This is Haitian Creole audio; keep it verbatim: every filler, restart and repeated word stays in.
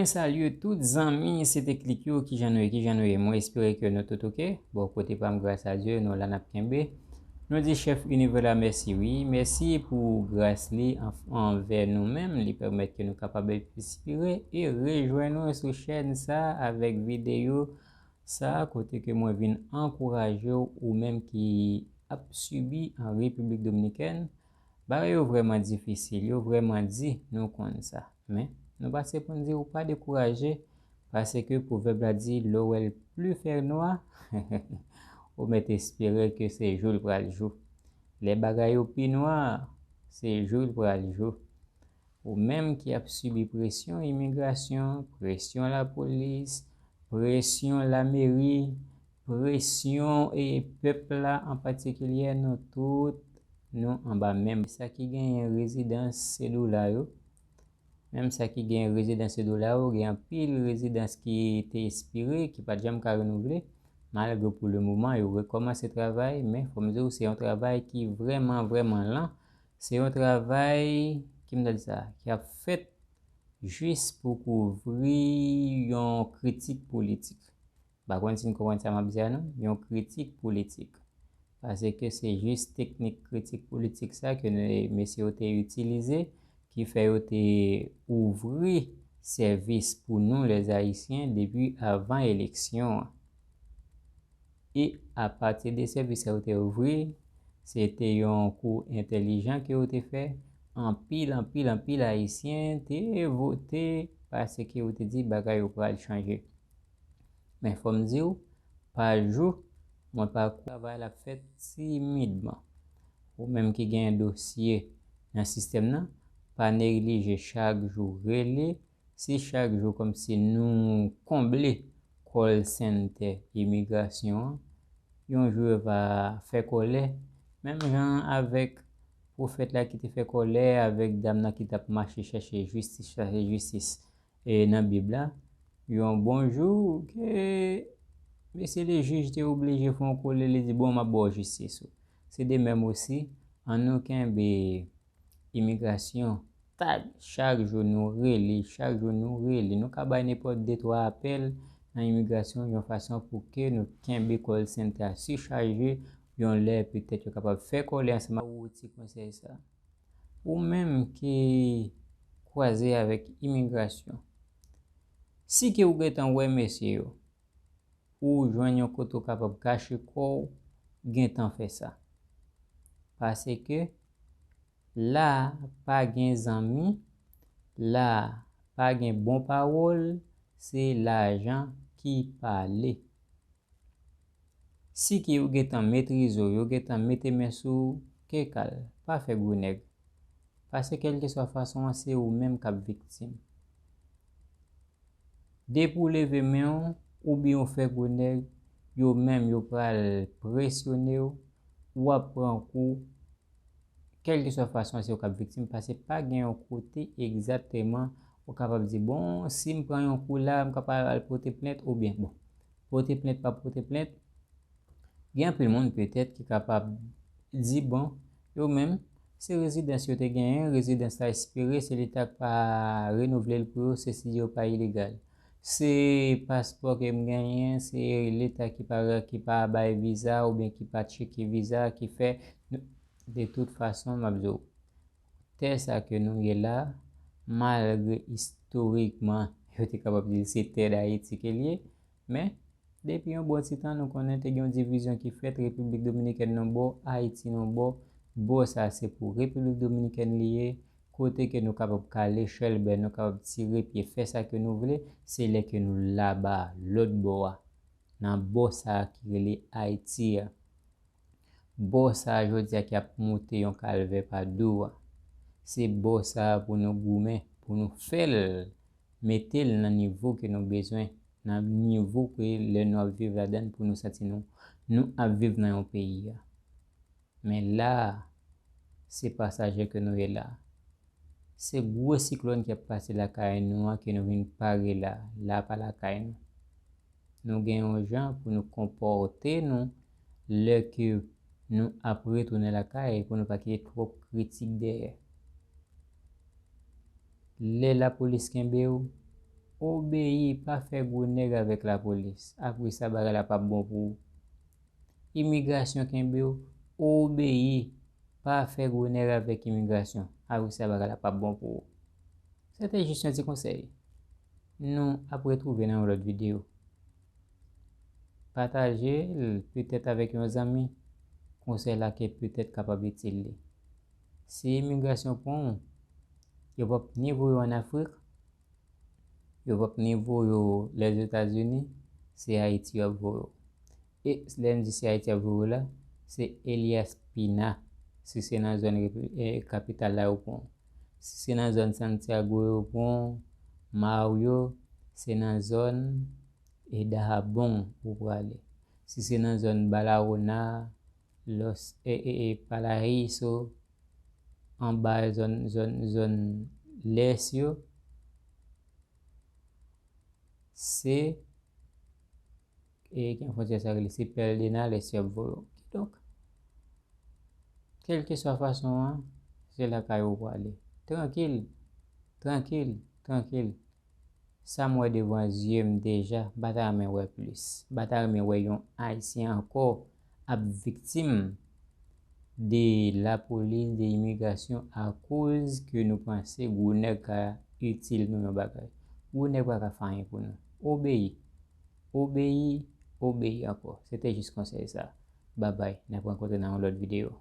Salye tout zanmi, se te Klik yo, kijan nou ye, kijan nou ye? Mwen espere ke nou tout oke. Bò kote pa m, gras a Dye, nou la n ap kenbe. Nou di chèf inivè la mèsi, wi. Mèsi pou gras li an, anvè nou menm. Li pèmèt ke nou kapab espire e rejwenn nou sou chèn sa avèk videyo sa, kote ke mwen vin ankouraje w, ou menm ki ap sibi an Repiblik Dominikèn. Bagay yo vrèman difisil, yo vrèman di, nou konn sa. Men, nou pase pou n di w pa dekouraje, paske pwovèb la di, lè w wè l pli fè nwa, ou mèt espere ke se jou l pral jou. Lè bagay yo pi nwa, se jou l pral jou. Ou menm ki ap sibi presyon imigrasyon, presyon lapolis, presyon lameri, presyon e pèp la an patikilye, nou tout, nou anba menm. Sa ki genyen rezidans se dola yo. Menm sa ki genyen rezidans se dola yo, gen anpil rezidans ki te espire, ki pa t janm ka renouvle, malgre pou le moman yo rekòmanse travay, men fò m di w se yon travay ki vrèman, vrèman lan. Se yon travay, ki m ta di sa, ki ap fèt jis pou kouvri yon kritik politik. M pa konn si n konprann sa m ap di a non, yon kritik politik. Paske se jis teknik kritik politik sa ke mesye yo te itilize, ki fè yo te ouvri sèvis pou nou, lèzayisyen, depi avan eleksyon an. E apati de sèvis sa yo te ouvri, se te yon kou entèlijan ke yo te fè. Anpil, anpil, anpil Ayisyen te vote paske yo te di bagay yo pral chanje. Men fò m di w, pa jou, mwen pa kwè travay la ap fèt timidman. Ou menm ki gen dosye nan sistèm nan, pa neglije chak jou rele. Si chak jou kòmsi nou konble call center imigrasyon an, yon jou yo va fè kòlè, menm jan avèk pwofèt la ki te fè kòlè avèk dam nan ki t ap mache chache jistis, chache jistis e nan Bib la, yon bon jou ke mesye lejij te oblije fè yon kòlè, li di, bon, m ap ba w jistis ou. Se de menm osi, ann nou kenbe imigrasyon tag, chak jou nou rele, chak jou nou rele. Nou ka bay nenpòt de twa apèl nan imigrasyon yon fason pou ke nou kenbe call center a sichaje, yon lè petèt yo kapab fè kòlè ansanm ak ou ti konsèy sa. Ou menm ki kwaze avèk imigrasyon, si ke ou gentan wè mesye yo, ou jwenn yon kote ou kapab kache kò w, gentan fè sa. Paske la pa gen zanmi, la pa gen bon pawòl, se lajan ki pale. Si ke yo gentan metrize w, yo gentan mete men sou w, ke kal, pa fè gwo nèg. Paske kèlkeswa fason an, se ou menm k ap viktim. Depi w leve men w, oubyen w fè gwo nèg, yo menm yo pral presyone w, w ap pran kou, kèlkeswa fason se ou k ap viktim, paske pa gen yon kote egzakteman ou kapab di, bon, si m pran yon kou la, m kapab al pote plent, oubyen, bon, pote plent, pa pote plent. Gen anpil moun petèt ki kapab di, bon, yo menm, se rezidans yo te genyen, rezidans la ekspire, se leta k pa renouvle l pou yo, se si yo pa ilegal. Se paspò ke m genyen, se leta ki pa, ki pa bay viza oubyen ki pa tcheke viza, ki fè, de tout fason, m ap di w, tè sa ke nou ye la, malgre istorikman, yo te kapab di l se tè Dayiti ke l ye, men, depi yon bon ti tan, nou konnen te gen yon divizyon ki fèt, Repiblik Dominikèn yon bò, Ayiti yon bò, bò sa se pou Repiblik Dominikèn li ye, kote ke nou kapab kale chèlbè, nou kapab tire pye, fè sa ke nou vle, se lè ke nou laba, lòt bò a, nan bò sa ki rele Ayiti a. Bò sa a jodi a ki ap moute yon kalvè pa dou a. Se bò sa a pou nou goumen, pou nou fè l, mete l nan nivo ke nou bezwen, nan nivo ke lè nou ap viv ladan l pou nou santi nou, nou ap viv nan yon peyi a. Men la a, se pasaje ke nou ye la a. Se gwo siklòn ki ap pase lakay nou an ke nou vin pare la, la pa lakay nou. Nou gen yon jan pou nou konpòte nou lè ke nou ap retounen lakay pou nou pa kite twòp kritik dèyè. Lè lapolis kenbe w, Obeyi, pa fè gwo nèg avèk lapolis. Apre sa, bagay la p ap bon pou ou. Imigrasyon kenbe w, obeyi, pa fè gwo nèg avèk imigrasyon. Apre sa, bagay la p ap bon pou ou. Se te jis yon ti konsèy. Nou ap retwouve nan yon lòt videyo. Pataje l petèt avèk yon zanmi. Konsèy la ke petèt kapab itil li. Si imigrasyon pran w, yo p ap ni voye w ann Afrik, yo p ap ni voye w Lèzetazini, se Ayiti y ap voye w. E lè m di se Ayiti y ap voye w la, se Elias Pina, si se nan zòn kapital la yo pran w. Si se nan zòn Santiago yo pran w, Mario, se nan zòn e Dajabon ou prale. Si se nan zòn Barahona, Los, e, e, e Paraíso, anba zòn, zòn, zòn lès yo, se, e gen fwontyè sa rele, se Pedernales y ap voye w. Kidonk, kèlkeswa fason an, se lakay ou prale. Trankil, trankil, trankil. Sa m wè devan zye m deja, m pa ta renmen wè plis. M pa ta renmen wè yon Ayisyen ankò ap viktim de lapolis, de imigrasyon, akoz ke nou panse gwo nèg ka itil nou yon bagay. Gwo nèg pa ka fè anyen pou nou. Obeyi. Obeyi, obeyi ankò. Se te jis konsèy sa. Babay, n ap rankontre nan yon lòt videyo.